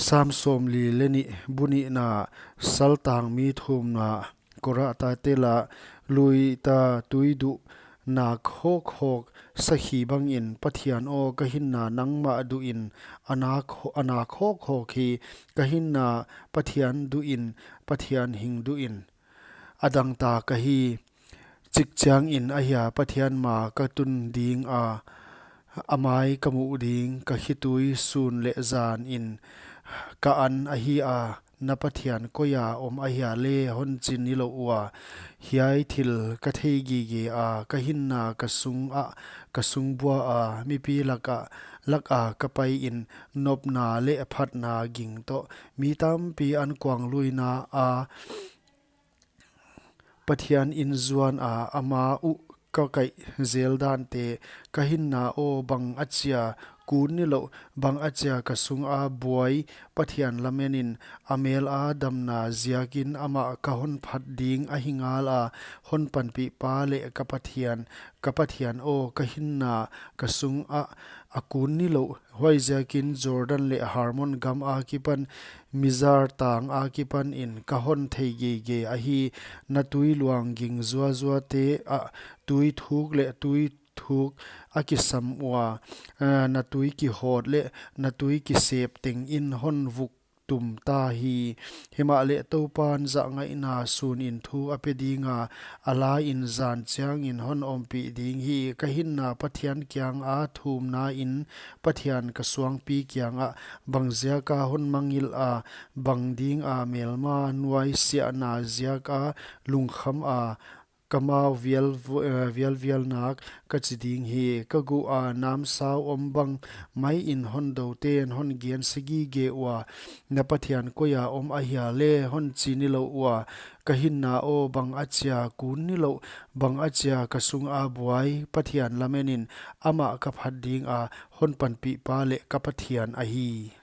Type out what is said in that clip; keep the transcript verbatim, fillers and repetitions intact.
Sam sawmli leh nih, bu nihna. Saltang mi thumna. Korah ta tela, lui ta tui duh, nak hawkhawk sakhi bangin, Pathian aw, ka hinna nangmah duhin, a nak haw-, a nak hawkhawk hi, ka hinna Pathian duhin, Pathian hing duhin. A dangtak ahi, chik chiangin ahia Pathian ma ka tun ding a, a mai ka muh ding, ka khitui sun leh zanin ka an ahi a, na Pathian koia om ahia leh hon chi nilouh ua. Hiai thil ka thei gige a, ka hinna ka sungah, ka sung bua a, mipi laka, laka ka paiin, nopna leh phatna ging toh, mi tampi ankuangluina a, Pathian in zuan a, ama uh ka kaih zel dante, ka hinna aw, bang achia kun nilouh, bang achia ka sunga buai, Pathian lamenin, a mel a damna ziakin amah ka hon phat ding ahi ngala, hon panpih pa leh ka Pathian, ka Pathian aw, ka hinna ka sungah a kun nilouh, huaiziakin Jordan leh Hermon gam akipan, Mizar tang akipanin ka hon thei gige ahi, na tui luang ging zuazuate ah tui thuk leh tui thuk a kisam ua, eh, na tui kihawt leh na tui kisep tengin hon vuk tum ta hi. Himahleh Toupan zahngaihna sunin thu a pe dinga, a lain zan chiangin hon ompih ding hi. Ka hinna Pathian kianga thumnain, Pathian ka suangpi kiangah, bang ziaka hon mangngilh a, bang dinga melma nuaisiahna ziaka lungkham a, ka mau vial vu-, eh, vialvial nak ka chi ding hi. Ka guh a namsau om bang maiin hon douten hon gense gige ua, na Pathian koia om ahia leh hon chi nilouh ua. Ka hinna aw, bang achia kun nilouh, bang achia ka sunga buai, Pathian lamenin, amah ka phat dinga, hon panpih pa leh ka Pathian ahi.